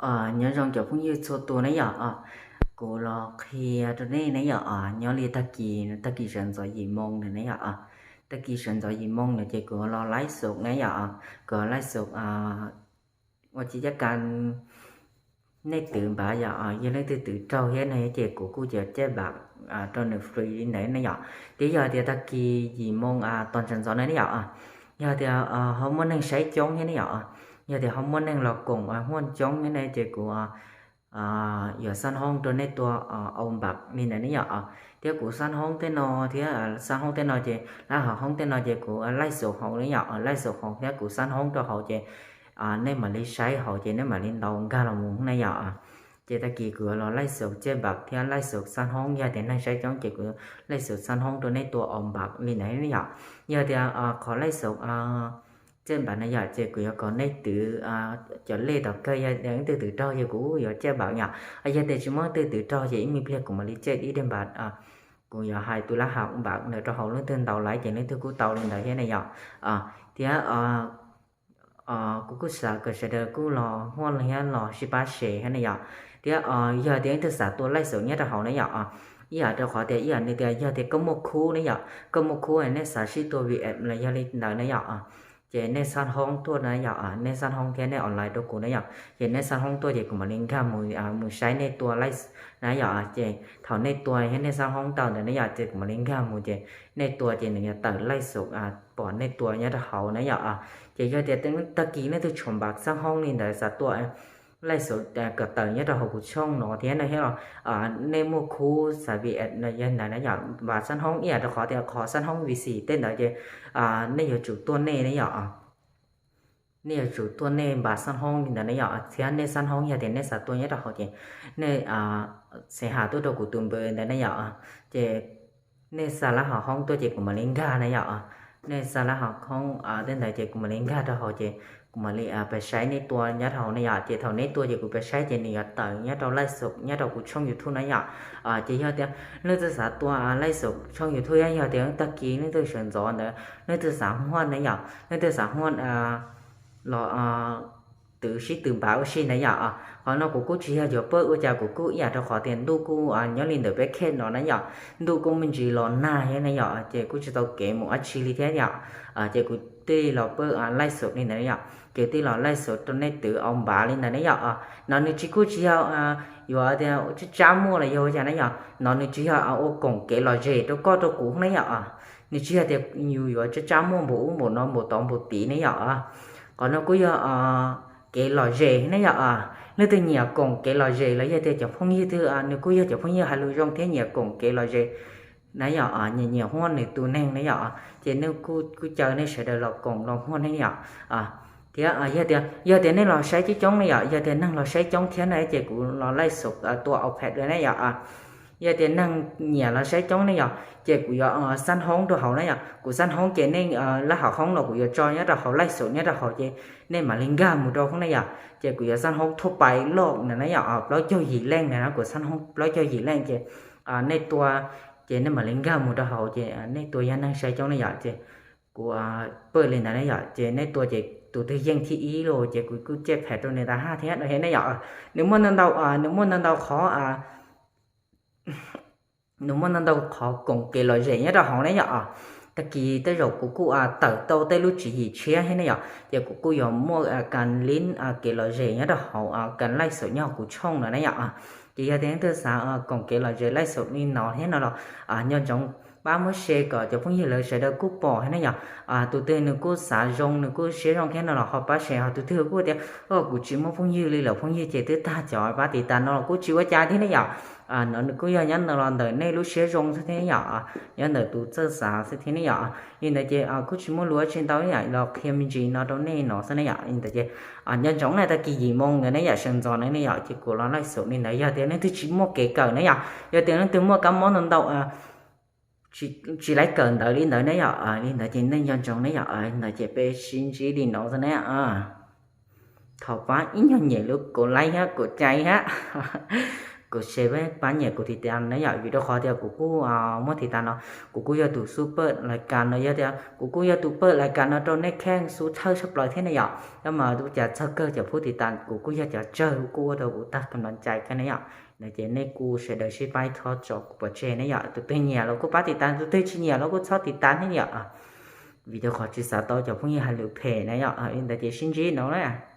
Nyob zoo cov phooj ywg txhua tus ne yom. Kuv los qhia rau nej ne yom, nyob li tag kis, tag kis sawv ntxov yim moo na yom. Tag kis sawv ntxov yim moo na ces kuv los laij xus ne yom. Kuv laij xus ua tsis cab ka nej twv npav yom, yog leej twg twv raug thiab no ces kuv kuj cov caj npam rau nws free li ntawd ne yom. Thiab yog tias tag kis yim moo tos sawv ntxov na yom, yog tias ho muaj neeg saib coob thiab ne yom, yog tias ho muaj neeg los koom huaj coob thiab ne ces kuv yuav xab hoob rau nej tua au npam li ntawd ne yom. Thiab kuv xab hoob tej no thiab xab hoob tej no ces lab hauv hoob tej no ces kuv laij xus hauv ne yom, laij xus hauv thiab kuv xab hoob rau hauv ces nej mam li saib hauv ces nej mam li ntaus nkag los mus na yom. Ces tag kis kuv los laij xus caj npam thiab laij xus xab hoob, yog tias neeg saib coob ces kuv laij xus xab hoob rau nej tua au npam li ntawd ne yom. Yog tias qhov laij xus caj npam na yom ces kuv yuav kom nej twv cov lej tom kawg, yog leej twg twv raug ces kuv yuav caj npam yom. Yog tias tsis muaj leej twg twv raug ces ib me pliag kuv mam li caj ib daim npam, kuv yuav hais tus lab hauv npam ntawd rau hauv, leej twg ntaus laiv ces leej twg kuj tau li ntawd thiab ne yom. Thiab kuv kuj xav kom sawv daws kuj los muaj thiab los sib pab share thiab ne yom. Thiab yog tias leej twg xav tua laij xus nyob rau hauv na yom, ib yam rau qhov tias ib yam li tias yog tias koj muaj khub ne yom, koj muaj khub nej xav sib tua V F los yog li ntawd na yom, ces nej xab hoob tuaj na yom, nej xab hoob thiab nej online rau kuv na yom, ces nej xab hoob tuaj ces kuv mam li nkag mus, mus saib nej tua laij na yom. Ces thaum nej tua thiab nej xab hoob tau ntawd na yom ces kuv mam li nkag mus ces nej tua ces nws yuav tawm laij xus pom nej tua nyob rau hauv na yom. Ces yog tias tag kis leej twg tshuav npam xab hoob li ntawd xav tua laij xus kom tawm nyob rau hauv kuv tshooj no thiab no thiab los nej muaj khub xav V F los yog ntawd na yom, npam xab hoob ib yam rau qhov tias qhov xab hoob V C tej ntawd ces nej yuav tsum tuaj nej ne yom. Nej yuav tsum tuaj nej npam xab hoob li ntawd ne yom, thiab nej xab hoob yog tias nej xav tua nyob rau hauv ces nej xav has tuaj rau kuv tus npawb ntawd ne yom. Ces nej xa lab hauv hoob tuaj ces kuv mam li nkag na yom. Nej xa lab hauv hoob tej ntawd ces kuv mam li nkag rau hauv ces kuv mam li pab saib nej tua nyob rau hauv na yom. Ces thaum nej tua ces kuv pab saib ces nws yuav tawm nyob rau laij xus nyob rau kuv tshooj YouTube na yom. Ces yog tias leej twg xav tua laij xus tshooj YouTube, yog tias tag kis leej twg sawv ntxov ntawd leej twg xav huaj na yom, leej twg xav huaj los twv sib tw npam ua si ntawd yom. Qhov no kuv kuj tsis yog yuav pab ua cas, kuv kuj ib yam rau qhov tias ntuj kuj nyob li ntawm peb khej no na yom, ntuj kuj me ntsis los nag thiab na yom, ces kuj tsis tau kev mus dab tsi li thiab yom. Ces kuv thiaj li los pab laij xus li ntawd yom, ces thiaj los laij xus rau nej twv au npam li ntawd ne yom. No nws tsis kuj tsis yog yuav tias tsab tsab muaj los yog ua cas na yom, no nws tsis yog ua koom kev lom zem rau koj rau kuv ne yom. Nws tsis yog tias yus yuav tsab tsab muaj npaum ub npaum no npaum tod npaum tid ne yom. Qhov no kuj yog kev lom zem ne yom. Leej twg nyiam koom kev lom zem los yog tias cov phooj ywg twg nws kuj yog cov phooj ywg hais lus zoo thiab nyiam koom kev lom zem na yom, nyiam nyiam huaj nws tus neeg na yom, ces nej kuj caw nej sawv daws los koom los huaj ne yom. Thiab yog tias, yog tias nej los saib coob coob ne yom, yog tias neeg los saib coob thiab na ces kuv los laij xus tua au pam li na yom. Yog tias neeg nyiam los saib coob ne yom, ces kuv yuav xab hoob rau hauv na yom, kuv xab hoob ces nej lab hauv hoob los kuv yuav tso nyob rau hauv laij xus nyob rau hauv ces nej mam li nkag mus rau hoob na yom, ces kuv yuav xab hoob thuaj pais loj na na yom, plaub caug yim leej na, kuv xab hoob plaub caug yim leej ces nej tua, ces nej mam li nkag mus rau hauv ces nej tua yog neeg saib coob ne yom, ces kuv pab li ntawd ne yom, ces nej tua ces tus twg yeej thib ib los ces kuv kuj caj pam rau nws tas haj thiab no thiab ne yom. Nws muaj ntau ntau, nws muaj ntau ntau qhov nws muaj ntau ntau qhov koom kev lom zem nyob rau hauv ne yom. Tag kis tej zaum kuv kuj tawm tau tej lub tswv yim tshiab thiab ne yom, ces kuv kuj yuav muaj kas lib kev lom zem nyob rau hauv kas laij xus nyob hauv kuv tshooj no na yom. Ces yog tias leej twg xav koom kev lom zem laij xus li no thiab no los nco ntsoov pab muab share kom cov phooj ywg lawv sawv daws kuj pom thiab ne yom. Tus twg nws kuj xav zoo nws kuj siab zoo thiab no los ho pab share, ho tus twg kuj tias kuv tsis muaj phooj ywg li, lawv phooj ywg ces twb tag cov pab tiv tas no los kuj tsis ua cas thiab ne yom. No nws kuj yog nyob no los ntawm nej lub siab zoo xwb thiab yom, nyob ntawm tus txawj xav xwb thiab ne yom. Li ntawd ces kuj tsis muaj lus dab tsi ntau yom, los qhia me ntsis no rau nej no xwb ne yom. Li ntawd ces nco ntsoov na, tag kis yim moo ntawd ne yom, sawv ntxov na ne yom, ces kuv los laij xus li ntawd. Yog tias leej twg tsis muaj kev kawm ne yom, yog tias leej twg muaj kab mob ntau ntau tsis laib kawm ntawv li ntawd ne yom, li ntawd ces nej nco ntsoov ne yom, li ntawd ces peb sib ntsib li no xwb ne. Thov pab ib nyuag nyem lub kaum like thiab kaum cai thiab. kom share, pab nyiam kuv tiv tas na yom, vim rau qhov tias kuv kuj muab tiv tas no, kuv kuj yog tus xub pawj lais kas no, yog tias kuv kuj yog tus pawj lais kas no rau nej kheej xub thawj tshaj plaws thiab ne yom. Tab mas ua cas txog kawg cov phub tiv tas kuv kuj yog cov tsawg kuj ua rau kuv tag kam no cai kawg ne yom. No ces nej kuj sawv daws sib pab txhob tso kuv pov tseg ne yom. Tus twg nyiam los kuj pab tiv tas, tus twg tsis nyiam los kuj txhob tiv tas thiab yom. Vim rau qhov tsis xav tau cov phooj ywg hais lus phem na yom. Li ntawd ces sib ntsib no na.